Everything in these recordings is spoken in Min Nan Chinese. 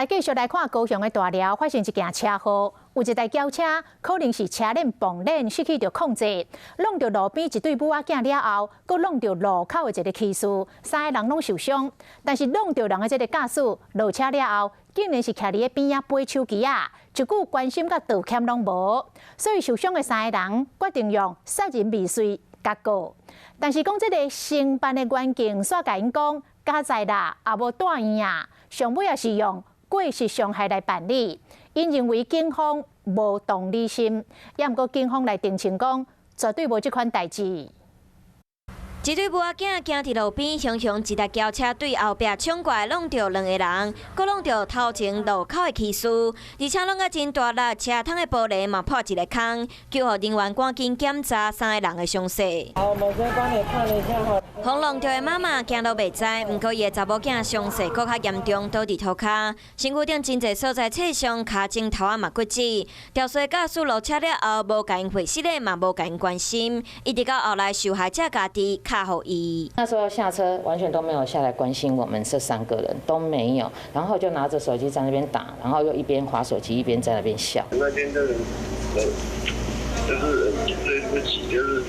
來繼續來看高雄的大寮發生一件車禍，有一台轎車可能是車鏈崩鏈失去著控制，挵著路邊一對母仔囝了後，閣挵著路口的一个騎士，三个人攏受傷。但是挵著人的這个駕駛落車了後，竟然是徛佇咧邊仔掰手機仔，一句關心佮道歉攏無，所以受傷的三个人決定用殺人未遂共告。但是講這个承辦的員警煞共𪜶講，加載啦，也無帶院啊，上尾也是用過失傷害來辦理。𪜶認為警方無同理心，也毋過警方來澄清講，絕對無這款代誌。一對母仔囝行佇路邊，雄雄一台轎車對後壁衝過來，挵著兩個人，閣挵著頭前路口的騎士，而且挵甲真大力，車窗的玻璃嘛破一个空。救護人員趕緊檢查三个人的傷勢。好，我們先幫你看一下哈。予挵著的媽媽行路袂知，毋過伊的查某囝傷勢閣較嚴重，倒佇塗跤，身軀頂真濟所在切傷，跤踭頭仔嘛骨折。肇事駕駛落車了後，無共𪜶回失的，嘛無共𪜶關心，一直到後來受害者家己敲予伊。那時候下車完全都沒有下來關心我們這三個人都沒有，然後就拿着手機在那邊打，然後又一邊滑手機一邊在那邊笑。那天真的，就是對不起，就是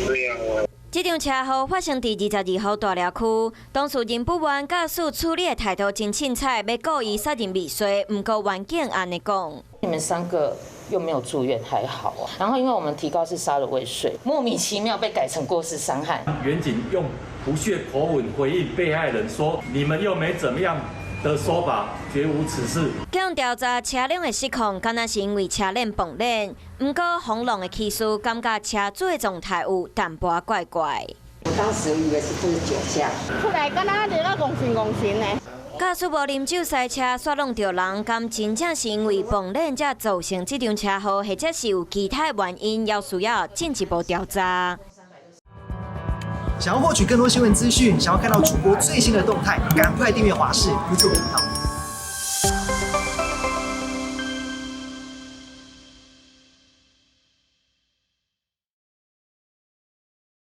這樣啊。這場車禍發生佇22號大寮區，當事人不滿駕駛處理的態度真凊彩，欲告伊殺人未遂，毋過員警按呢講。你們三個又沒有住院，還好啊。然後因為我們提告是殺人未遂，莫名其妙被改成過失傷害。員警用不屑口吻回應被害人說：“你們又沒怎麼樣”的說法，絕無此事。經調查車輛的失控，敢若是因為車鏈崩鏈。毋過予挵的騎士感覺車主的狀態有淡薄怪怪。我當時以為是不是酒駕，出來敢若就咧戇神戇神的。駕駛無啉酒駛車，煞挵著人，敢真正是因為崩鏈才造成這場車禍，或者是有其他原因，猶需要進一步調查。想要獲取更多新聞資訊，想要看到主播最新的動態，趕快訂閱華視 YouTube 頻道。